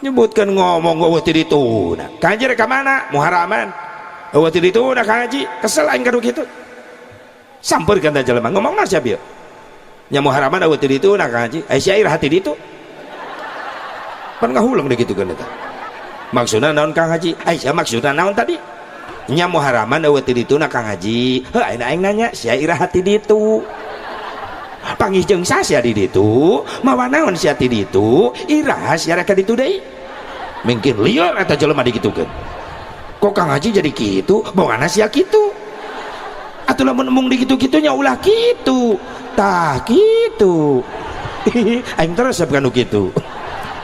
Nyebutkan ngomong euweuh ti dituna. Kang Haji rek ka mana? Muharaman. Euweuh ti dituna Kang Haji, kesel aing kadu kitu. Sampeurkeun teh jelema ngomongna sia bieu. Nya muharaman euweuh ti dituna Kang Haji. Ai sia iraha ti ditu? Pan ngahuleng dikitukeun eta. Maksudna naon Kang Haji? Ai sia maksudna naon tadi? Nya muharaman euweuh ti dituna Kang Haji. Heuh ayeuna aing nanya sia iraha ti ditu? Panggih jeung sia di ditu, mawa naon sia ti ditu, iraha sia rek ka ditu deui? Mungkin lieur eta jelema dikitukeun. Kok Kang Haji jadi kitu? Bongana sia kitu. Atuh lamun embung dikitu-kitunya ulah kitu. Tah kitu. Aing terus resep kanu kitu.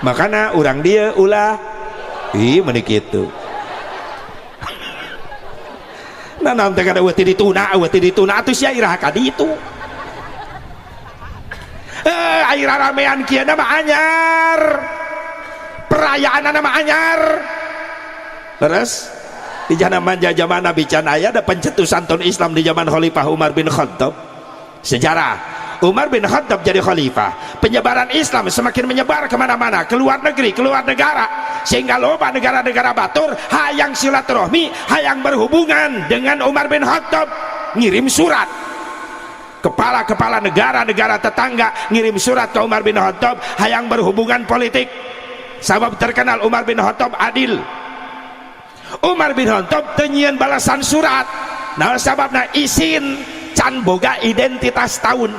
Makana urang dieu ulah ih meuni kitu. Nah naon teh kada euweuh ti dituna, euweuh ti dituna atuh sia iraha ka ditu. Air ramean kieu mah anyar. Perayaan mah anyar. Terus di zaman zaman Nabi can aya ada pencetusan tahun Islam di zaman Khalifah Umar bin Khattab. Sejarah Umar bin Khattab jadi khalifah, penyebaran Islam semakin menyebar kemana-mana, keluar negeri, keluar negara, sehingga loba negara-negara batur hayang silaturahmi, hayang berhubungan dengan Umar bin Khattab, ngirim surat. Kepala-kepala negara-negara tetangga ngirim surat ke Umar bin Khattab hayang berhubungan politik. Sabab terkenal Umar bin Khattab adil. Umar bin Khattab teu nyieun balasan surat. Nah sababna isin can boga identitas tahun.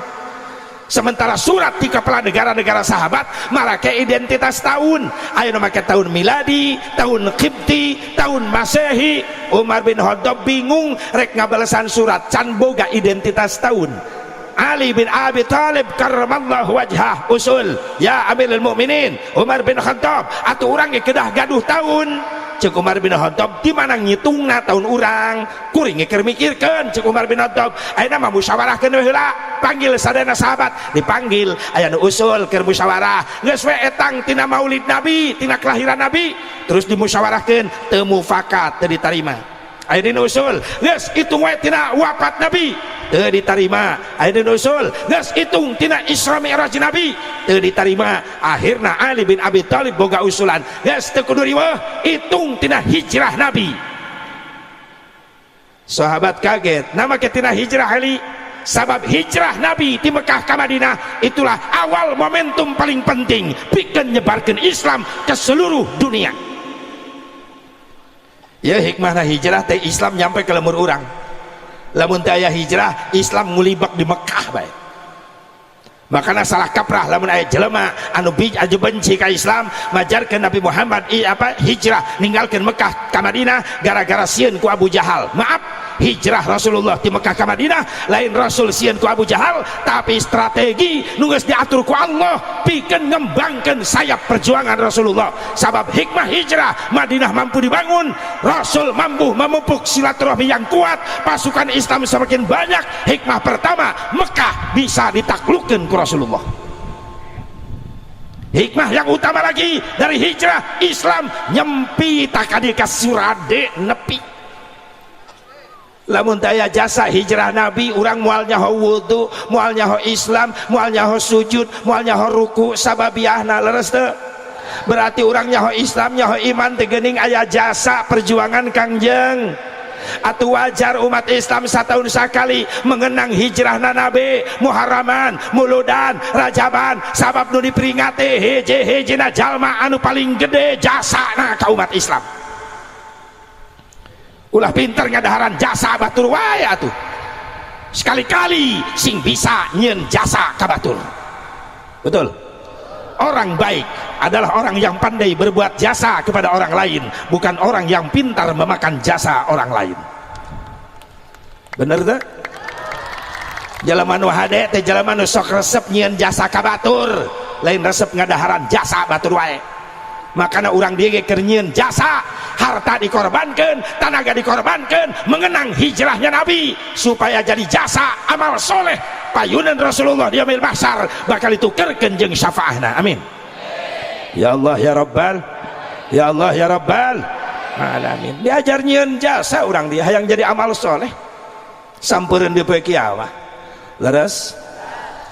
Sementara surat di kepala negara-negara sahabat marake identitas tahun. Ayo make tahun miladi, tahun Qibti, tahun Masehi. Umar bin Khattab bingung rek ngabalesan surat can boga identitas tahun. Ali bin Abi Thalib karramallahu wajhah usul ya Amirul Mukminin Umar bin Khattab atuh urang ge kedah gaduh tahun. Cek Umar bin Khattab di mana ngitungna tahun urang kuring keur mikirkeun. Cek Umar bin Khattab ayeuna mah musyawarahkeun we heula, panggil sadayana sahabat, dipanggil aya nu usul keur musyawarah geus we etang tina maulid Nabi, tina kelahiran Nabi, terus dimusyawarahkeun teu mufakat, teu ditarima. Aya nu usul geus hitung we tina wafat Nabi, teu ditarima. Aya nu usul geus hitung tina Isra Mi'raj Nabi, teu ditarima. Akhirna Ali bin Abi Thalib boga usulan geus teu kudu riweuh, hitung tina hijrah Nabi. Sahabat kaget, nama ke tina hijrah Ali? Sabab hijrah Nabi di Mekah ke Madinah itulah awal momentum paling penting pikeun nyebarkeun Islam ke seluruh dunia. Ya hikmahna hijrah teh Islam nyampe ke lemur urang. Lamun teu aya hijrah, Islam ngulibak di Mekah bae. Makana salah kaprah lamun aya jelema anu anu benci ka Islam, majarkeun Nabi Muhammad apa hijrah ninggalkeun Mekah ka Madinah gara-gara sieun ku Abu Jahal. Maaf, hijrah Rasulullah di Mekah ka Madinah lain Rasul sieun ku Abu Jahal, tapi strategi nu geus diatur ku Allah pikeun ngembangkeun sayap perjuangan Rasulullah. Sabab hikmah hijrah, Madinah mampu dibangun, Rasul mampu memupuk silaturahmi yang kuat, pasukan Islam semakin banyak. Hikmah pertama, Mekah bisa ditaklukkan ku Rasulullah. Hikmah yang utama lagi dari hijrah, Islam nyempi takadi ka surade nepi. Lamun daya jasa hijrah Nabi, urang moal nyaho wudu, moal nyaho Islam, moal nyaho sujud, moal nyaho ruku sababiahna. Leres teu? Berarti urang nyaho Islam, nyaho iman teh geuning aya jasa perjuangan Kangjeng. Atau wajar umat Islam setahun sekali mengenang hijrah Nabi, Muharraman, Muludan, Rajaban, sabab nu diperingati hiji-hijina jalma anu paling gede jasana ka umat Islam. Ulah pinter ngadaharan jasa batur wae atuh, sekali-kali sing bisa nyieun jasa ka batur. Betul, orang baik adalah orang yang pandai berbuat jasa kepada orang lain, bukan orang yang pintar memakan jasa orang lain. Bener tak? Jelema nu hade teh jelema nu sok resep nyieun jasa ka batur, lain resep ngadaharan jasa batur wae. Makana urang dieu ge keur nyieun jasa, harta dikorbankan, tenaga dikorbankan, mengenang hijrahnya Nabi supaya jadi jasa amal soleh payunan Rasulullah di yaumil mahsyar bakal ditukerkeun jeung syafaahna. Amin ya Allah ya Rabbal, ya Allah ya Rabbal alamin. Diajar nyieun jasa urang dia hayang jadi amal soleh sampereun di poe kiamah. Leres,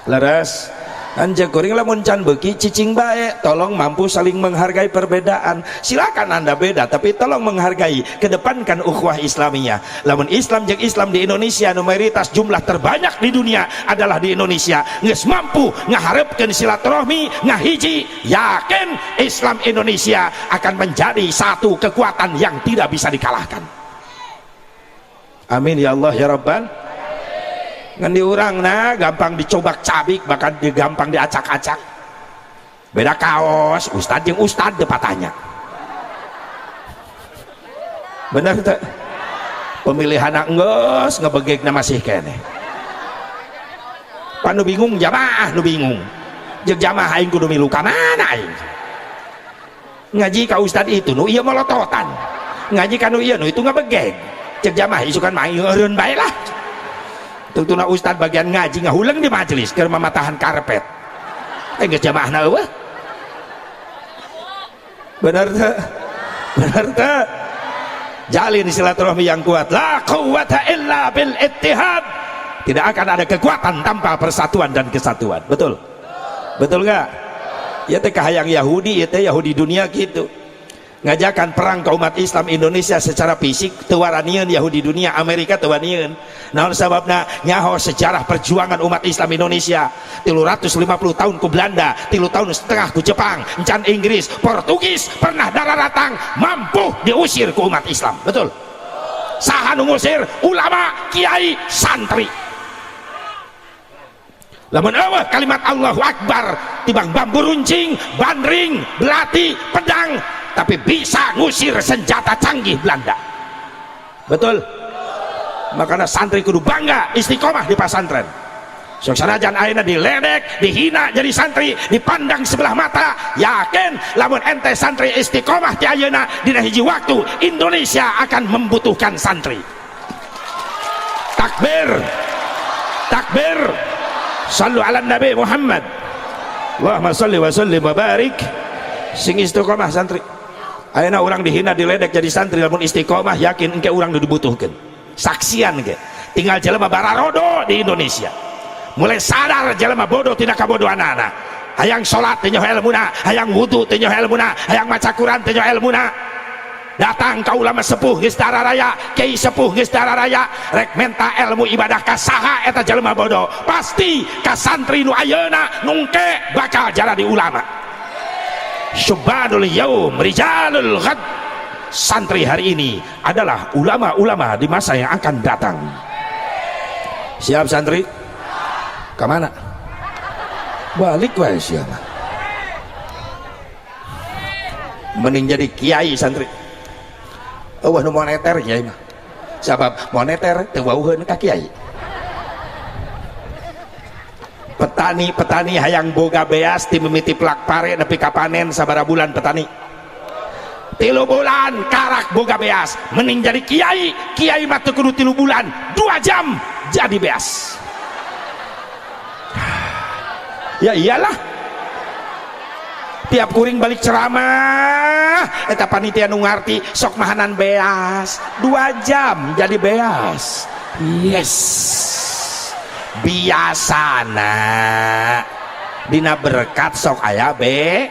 leres. Anjing kuring lamun can beuki cicing bae, tolong mampu saling menghargai perbedaan. Silakan Anda beda, tapi tolong menghargai, kedepankan ukhuwah Islamiyah. Lamun Islam jeung Islam di Indonesia nu mayoritas jumlah terbanyak di dunia adalah di Indonesia, geus mampu ngaharepkeun silaturahmi, ngahiji, yakin Islam Indonesia akan menjadi satu kekuatan yang tidak bisa dikalahkan. Amin ya Allah ya Rabbal. Ngan di urang nah gampang dicobak-cabik, bahkan gampang diacak-acak. Beda kaos, ustad jeung ustad teu patahnya. Bener teu? Pemilihan geus ngebegegna masih keneh. Pan nu bingung jamaah nu bingung. Jeung jamaah aing kudu milu ka mana aing? Ngaji ka ustad itu nu ieu molototan. Ngaji ka nu ieu nu itu ngebegeg. Cek jamaah isukan mah aing eureun bae lah. Tuna ustad bagian ngaji ngahuleng di majelis keur mamatahan karpet. Geus jamaahna eueuh. Bener teu? Bener teu? Jalin silaturahmi yang kuat. La quwwata illa bil ittihad. Tidak akan ada kekuatan tanpa persatuan dan kesatuan. Betul? Betul enggak? Ya teh kahayang Yahudi, ya teh Yahudi dunia gitu. Ngajakan perang ke umat Islam Indonesia secara fisik teu waranieun Yahudi dunia, Amerika teu wanian. Naon sababna? Nyaho sejarah perjuangan umat Islam Indonesia 350 tahun ku Belanda, 3 tahun setengah ku Jepang, encan Inggris, Portugis pernah daratang mampu diusir ku umat Islam. Betul? Saha nu ngusir? Ulama, kiai, santri. Lamun eueuh kalimat Allahu Akbar tibang bambu runcing, bandring, belati, pedang, tapi bisa ngusir senjata canggih Belanda. Betul? Makanya santri kudu bangga istiqomah di pesantren. Sok sanajan ayeuna diledek, dihina jadi santri, dipandang sebelah mata, yakin lamun ente santri istiqomah ti ayeuna dina hiji waktu Indonesia akan membutuhkan santri. Takbir. Takbir. Sallu ala Nabi Muhammad. Allahumma salli wa sallim wa barik. Sing istiqomah santri. Ayeuna urang dihina diledek jadi santri, lamun istiqomah yakin engke urang dibutuhkeun. Saksian ge. Tinggal jelema bararodo di Indonesia. Mulai sadar jelema bodoh tina kabodohanana. Hayang salat teu nyaho elmuna, hayang wudu teu nyaho elmuna, hayang maca Quran teu nyaho elmuna. Datang ka ulama sepuh geus raya, kiai sepuh geus raya, rek menta ilmu ibadah ka saha eta jelema bodoh? Pasti ka santri nu ayeuna nungke bakal jadi ulama. Syubbanul yaum rijalul ghad. Santri hari ini adalah ulama-ulama di masa yang akan datang. Siap santri? Kemana? Balik wae siapa? Mending jadi kiai santri. Eueuh nu moneter kiai mah. Sabab moneter teu wauheun ka kiai. Petani-petani hayang boga beas ti mimiti plak pare nepi ka panen sabaraha bulan petani? 3 bulan karak boga beas. Mending jadi kiai, kiai mah teu kudu 3 bulan, 2 jam jadi beas. Ya iyalah. Tiap kuring balik ceramah eta panitia nu ngarti sok mahanan beas, 2 jam jadi beas. Yes. Biasana dina berkat sok aya be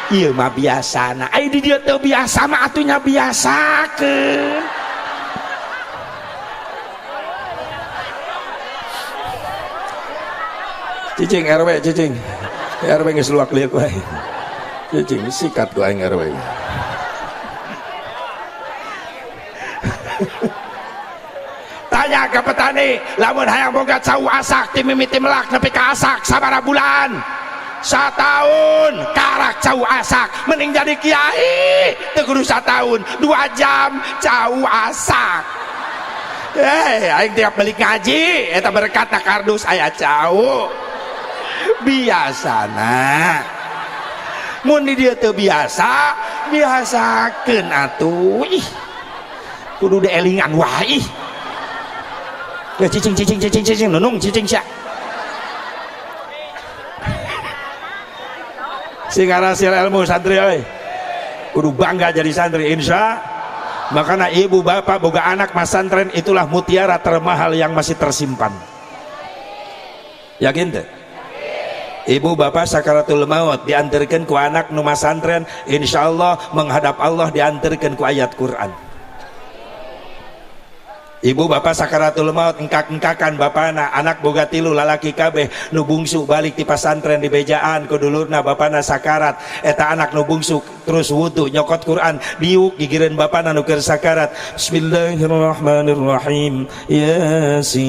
ieu mah biasana. Ai di dieu teu biasa mah atunya biasakeun. Cicing RW cicing. RW geus luak liuk wae. Cicing sikat ku aing RW. Tanya ke petani, lamun hayang boga cau asak ti mimiti melak nepi ka asak sabaraha bulan? Satahun karak cau asak. Mending jadi kiai teu kudu satahun, 2 jam cau asak. Aing tiap balik ngaji eta berkat na kardus aya cau. Biasana. Mun di dieu teu biasa, biasakeun atuh. Ih. Kudu dielingan wae ih. Ya cicing cicing cicing cicing nunung cicing sia. Sing ngarasil ilmu santri euy. Kudu bangga jadi santri insya. Makanya ibu bapak boga anak masantren itulah mutiara termahal yang masih tersimpan. Yakin teh? Ibu bapak sakaratul maut diantarkan ku anak nu masantren, insyaallah menghadap Allah diantarkan ku ayat Quran. Ibu bapak sakaratul maut engkak-engkakan bapana, anak boga tilu lalaki kabeh, nu bungsu balik ti pasantren di bejaan ku dulurna bapana sakarat, eta anak nu bungsu terus wudu nyokot Quran diuk gigireun bapana nu keur sakarat. Bismillahirrahmanirrahim, Yasin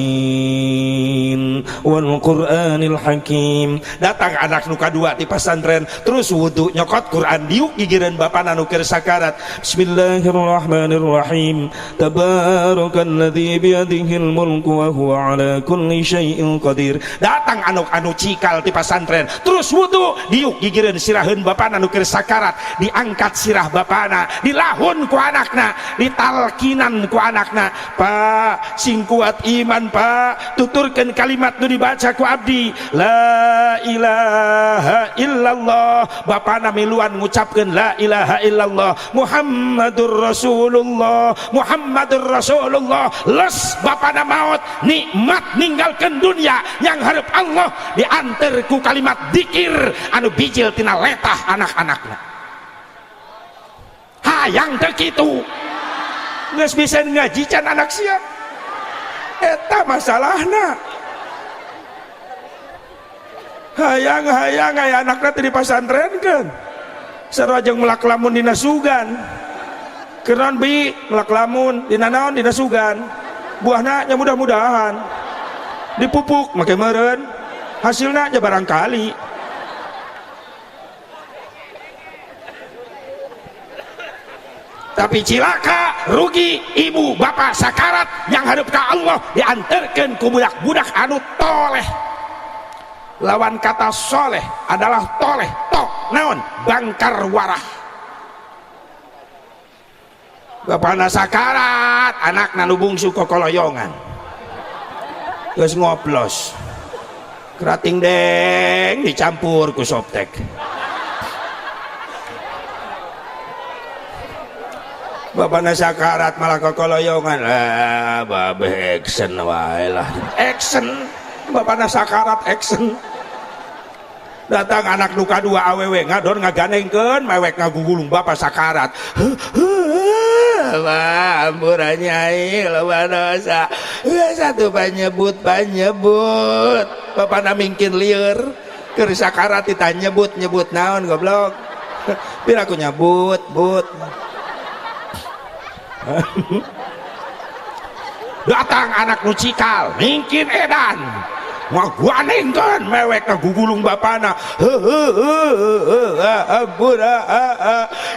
wal Qur'anil Hakim. Datang anak nu kadua ti pasantren terus wudu nyokot Quran diuk gigireun bapana nu keur sakarat. Bismillahirrahmanirrahim, tabarakal alladzi biyadihil mulku wa huwa ala kulli syai'in qadir. Datang anu cikal ti pasantren terus wudu diuk gigireun siraheun bapana nu keur sakarat, diangkat sirah bapana, dilahun ku anakna, ditalkinan ku anakna, Pak sing kuat iman Pak, tuturkeun kalimat nu dibaca ku abdi, la ilaha illallah. Bapana miluan ngucapkeun la ilaha illallah Muhammadur Rasulullah, Muhammadur Rasulullah. Les bapana maut nikmat ninggalkan dunia yang harap Allah diantar ku kalimat dikir anu bijil tina letah anak-anakna. Hayang teu kitu geus bisa ngaji can anak sia, eta masalahna. Hayang-hayang aya anakna teh dipasantrenkeun sarua jeung melak lamun dina sugan. Keran bi melak lamun dina naon dina sugan, buahna nya mudah-mudahan dipupuk make meureun hasilna nya barangkali. Tapi cilaka rugi ibu bapak sakarat yang hadap ke Allah diantarkan ku budak-budak anu toleh. Lawan kata soleh adalah toleh, to naon bangkar warah. Bapana sakarat anak nu bungsu kokoloyongan geus ngoplos kerating deng dicampur ku soptek. Bapana sakarat malah kokoloyongan, lah babe action wae lah, action. Bapana sakarat action. Datang anak nu kadua awewe ngadon ngaganengkeun mewek ngagugulung bapak sakarat. Wah, ampura nyai loba dosa. Satu panyebut panyebut. Bapana mingkin lieur keur sakarat ditanyebut nyebut naon goblok. Pira aku nyebut but. Datang anak nu cikal mingkin edan ngaguanengkeun mewek ngagugulung bapana. Heuheuh ampura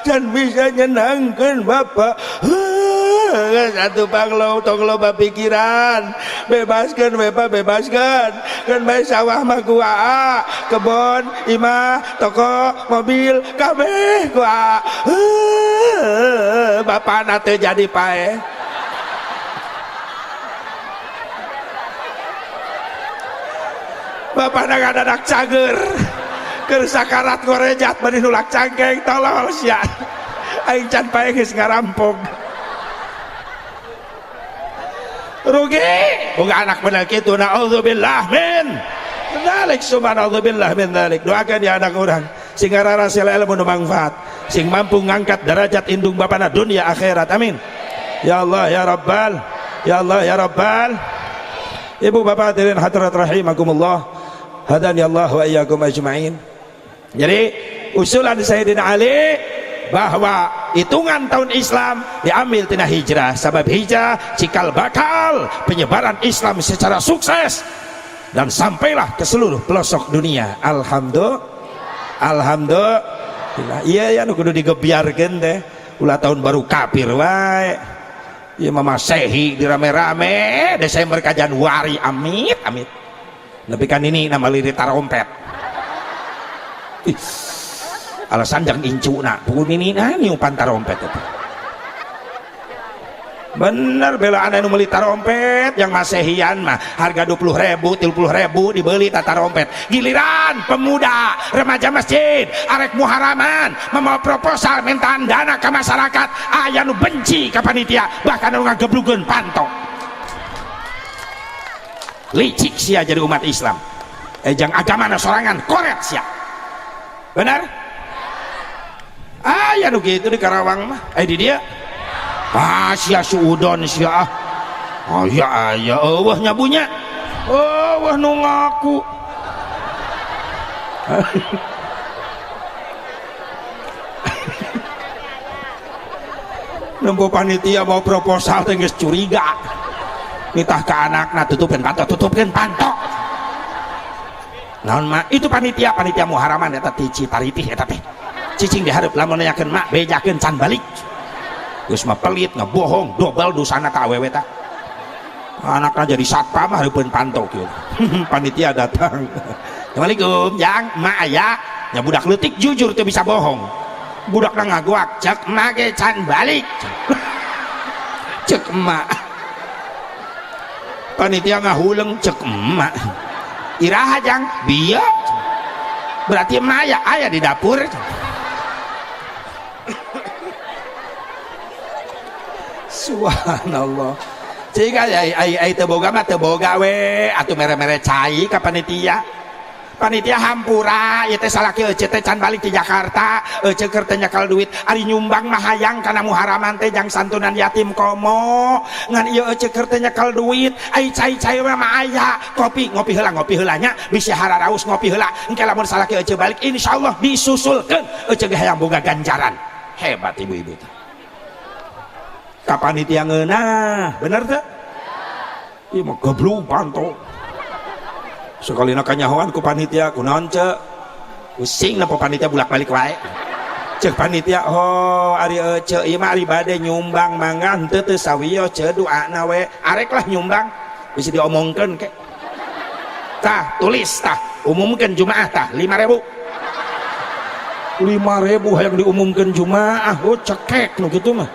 can bisa nyenangkeun bapak. Satu panglo tong loba pikiran, bebaskeun bapak, bebaskeun keun bae sawah mah ku aa, kebon imah toko mobil kabeh ku aa. Bapana teu jadi paeh. Bapak ngadadak cager keur sakarat ngorejat bari nulak cangkeng tolol sia aing can paeh geus ngarampok rugi boga anak bener kitu. Naudzubillah min dzalik, subhanallah min dzalik. Doakan ya anak urang sing ngararasela ilmu nu mangfaat, sing mampu ngangkat derajat indung bapana dunia akhirat. Amin ya Allah ya Rabbal, ya Allah ya Rabbal. Ibu bapak hadirin hadirat rahimakumullah, hadani Allah wa iyyakum ajmain. Jadi usulan Sayyidina Ali bahwa hitungan tahun Islam diambil tina hijrah, sebab hijrah cikal bakal penyebaran Islam secara sukses dan sampailah ke seluruh pelosok dunia. Alhamdulillah, alhamdulillah. Iya ya nu kudu digebiarkeun teh ulah tahun baru kafir wae. Ya mama sehi dirame-rame Desember ka Januari amit amit. Tapi kan ini nama lirik tarompet. Ih, alasan jangan incuna pukul ini nah niupan tarompet itu. Bener bela anu meuli tarompet yang masehian mah harga 20.000 30.000 dibeli tarompet. Giliran pemuda remaja masjid arek muharaman membawa proposal mintaan dana ke masyarakat, aya nu benci ka panitia bahkan nu ngageblugeun panto. Licik sia jadi umat Islam. Jang agama na sorangan koret sia. Benar? Aya nu kitu di Karawang mah. Di dia. Ah sia suudon sia ah. Aya aya eueuh nyabunya. Eueuh nu ngaku. Nempo panitia mau proposal teh geus curiga. Nitah ka anakna tutupkeun panto, tutupkeun panto. Naon mak? Itu panitia, panitia muharaman eta ti Citaritih eta teh. Cicing di hareup lamun nanyakeun mak bejakeun can balik. Geus mah pelit ngebohong, dobel dosana ka awewe tah. Anakna jadi satpam hareupeun panto kieu. Panitia datang. Assalamualaikum, jang, mak aya. Nya budak leutik jujur teu bisa bohong. Budakna ngaguak, cek emak ge can balik. Cek emak. Panitia ngahuleng cek emak. Iraha jang, bieu. Berarti emak aya, aya di dapur. Subhanallah. Jika ai teu boga mah teu boga we, atuh mere-mere cai ka panitia. Panitia hampura ieu teh salaki euceu teh can balik ti Jakarta, euceu keur teh nyekal duit, ari nyumbang mah hayang kana muharaman teh jang santunan yatim komo. Ngan ieu euceu keur teh nyekal duit, ai cai-cai mah aya, kopi ngopi heula ngopi heula nya, bisi hararaus ngopi heula. Engke lamun salaki euceu balik insyaallah disusulkeun, euceu ge hayang boga ganjaran. Hebat ibu-ibu teh. Ka panitia ngeunah, bener teh? Ieu mah goblok panto. Sekalina kanyahoan ku panitia kunaon ceu? Pusing na panitia bulak-balik wae. Cek panitia, oh ari ceu ieu mah ari bade nyumbang mangga henteu teu sawiyo ceu doana we. Arek lah nyumbang, bisa diomongkeun ke. Tah, tulis tah, umumkeun Jumaah tah 5.000. 5.000 hayang diumumkeun Jumaah, oh cekek nu kitu mah.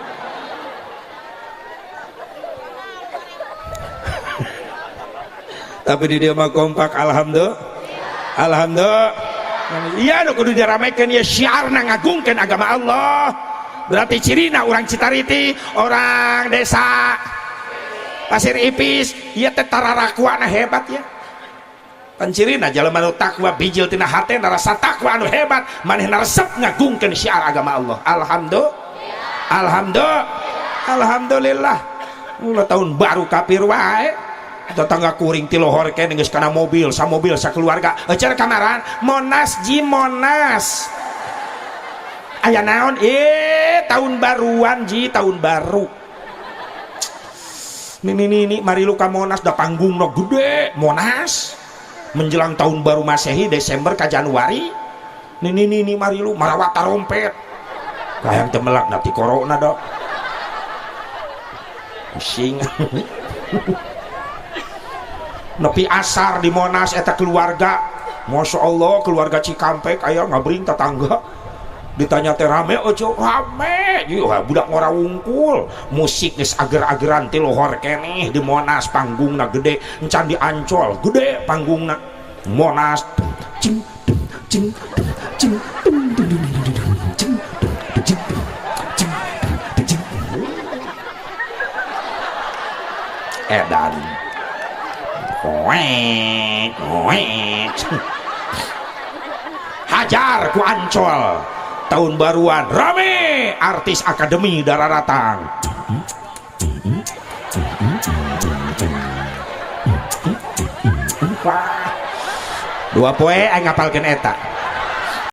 Tapi di dia mah kompak, alhamdulillah. Alhamdulillah. Iya nu kudu diramekeun ya syiarna ngagungkeun agama Allah. Berarti cirina urang Citariti, orang desa Pasir Ipis, ieu teh tararakuana hebat ya. Pan cirina jalma nu takwa bijil tina hatena rasa takwa anu hebat, manehna resep ngagungkeun syiar agama Allah. Alhamdulillah. Alhamdulillah. Alhamdulillah. Ulah tahun baru kafir wae. Tetangga kuring ti lohor keneh geus kana mobil, samobil sakeluarga. Euceur kamaran, Monas ji Monas. Aya naon? Tahun baruan ji, tahun baru. Nini nini mari lu ka Monas da panggungna gede, Monas. Menjelang tahun baru Masehi Desember ka Januari. Nini nini mari lu marawat tarompet. Hayang teu melak na ti corona do. Pusing. Nepi asar di Monas eta keluarga, Masya Allah keluarga Cikampek aya ngabring tetangga ditanya teh rame ojo rame ieu budak ngora wungkul musik geus ager-ageran ti lohor keneh di Monas panggungna gede encan di Ancol gede panggungna Monas cing cing cing cing cing cing edan koek koek hajar ku Ancol tahun baruan rame artis akademi dararatang. Wah, dua poe aing ngapalkeun eta.